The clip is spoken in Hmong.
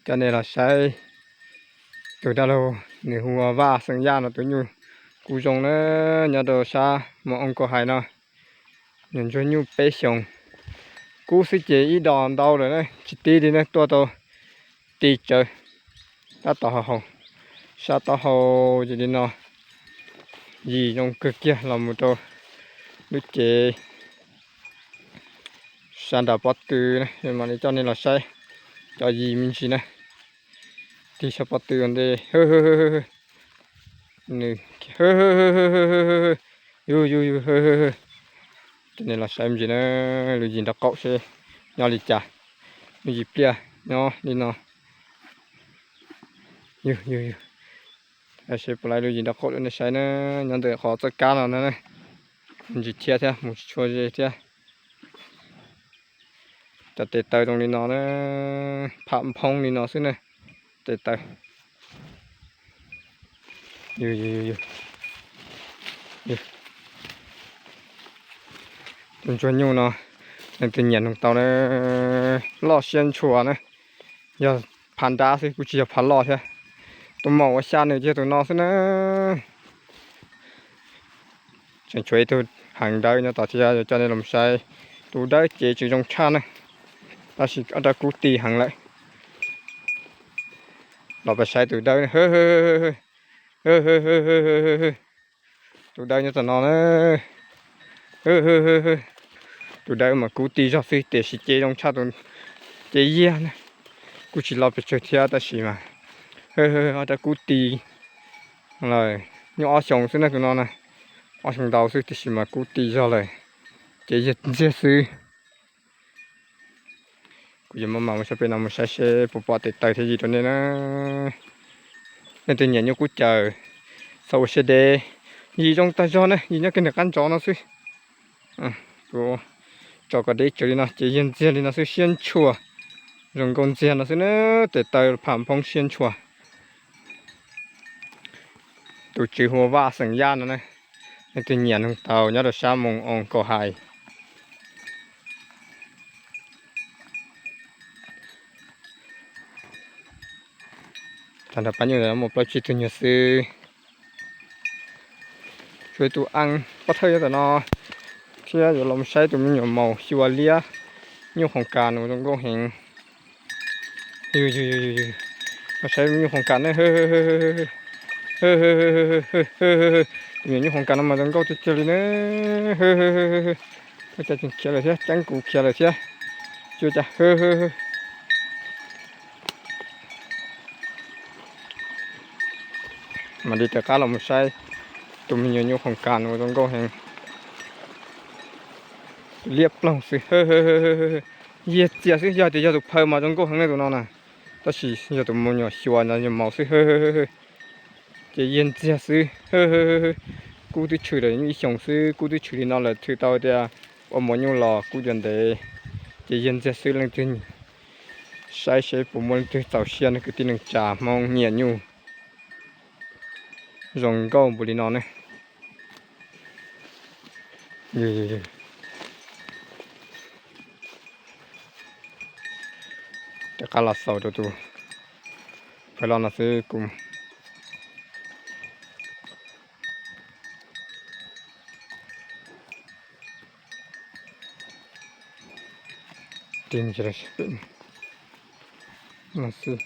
Coj nej los saib tus dab laug nws hu ua Vaj xeem Yaj no tus nyuj kub zoo na, nyob rau sab Moos Oo Kaus Hais no. Nyuam ntsuag nyuj peb xyoos, kub xwb ces ib dos ntau lawm na, tsis tib li na, tuaj tau ti tsawv. Tab tom haus haus, sab taub hau ces li no, yim zoo kawg kiag los mus rau lub cev sab nram pob tw na, mam li coj nej los saib cov yim me ntsis na. Tig sab pob tw ua ntej, nws, yug yug yug, coj nej los saib me ntsis na, lub yim nraub qaum seb nyob li cas, lub yim pliaj nyob li no. Yug yug yug, seb puas laib lub yim nraub qaum rau nej saib na, nyob ntawm qhov txoj kab no na, ntsis thiab thiab mus tsis tshua ze thiab. Cov tes taw zoo li no na, pham nphoob li no xwb na, tes taw. Tus ntsuag nyuj no, leej twg nyiam nug tau na, loj siab ntshua na, yog phav nrab xwb kuj tsis yog phav loj thiab. Tus maum uas xya nws yog tus no xwb na. Tseem tshuav ib tug heev dawb nyob tod thiab, yuav coj nej los saib. Tus dawb cev tseem zoo tshaj na, tab sis ob rab kub ti heev lawm. Los peb saib tus dawb, tus dawb nyob tom no na. Tus dawb mas kub ti zog xwb tiam sis cev zoo tshaj tus cev yiag na. Kuj tsis loj pes tsawg thiab tab sis mas ob rab kub ti lawm, nyuaj ob xyoos xwb na tus no na. Ob xyoos ntau xwb tiam sis mas kub ti zog lawm, cev yiag ntxiag xwb. Kuv yuav maj mam mus sab pem no mus saib seb puas pom tes taw thiab yim rau nej na. Leej twg nyiam nyuj kub caws, txhob ua siab deb, yim zoo tag zog na, yim nyob kiag nram qab ntsov no xwb. Kuv tso kom deb tsawv li no ces yiag ntxiag li no xwb, siab ntshua, zoo nkauj ntxiag no xwb na, tes taw pham nphoob siab ntshua. Tus tswv hu ua Vaj xeem Yaj no na, leej twg nyiam nug tau nyob rau sab Moos Oo Kaus Hais. Tag nrho pab nyuj ntawm no muaj plaub tsib tug nyuag xwb. Tshuav ib tug eeb pob thawj nyob tom no thiab, yuav los saib tus me nyuam maum xyuas liab, nyuj qoos kas no zoo nkauj heev. Los saib me nyuj qoos kas na, tus me nyuam nyuj qoos kas no mas zoo nkauj tiag tiag li na. Ua cas tseem khiav lawm thiab, ceeb kuv khiav lawm thiab. Cuaj cas. Mam li rov qab los mus saib tus me nyuam nyuj qoos kas no zoo nkauj heev. Liab ploog xwb, yiag txias xwb, yog tias yog tus phaw mas zoo nkauj heev na tus no na. Tab sis yog tus me nyuam xyuas no nyuam maum xwb. Ces yiag ntxiag xwb. Kub twb tshwm lawm ib xyoos xwb, kub twb tshwm li no lawm, thwm tau tias ua mos nyuj los kub yuav ntev. Ces yiag ntxiag xwb, leej twg saib seb puas muaj leej twg txaus siab no, kwv tij neej tsa Hmoob nyiam nyuj zoo nkauj npaum li no ne. Rov qab los xaus rau tus phaw loj no xwb kuv. Tig mus rau pem no xwb.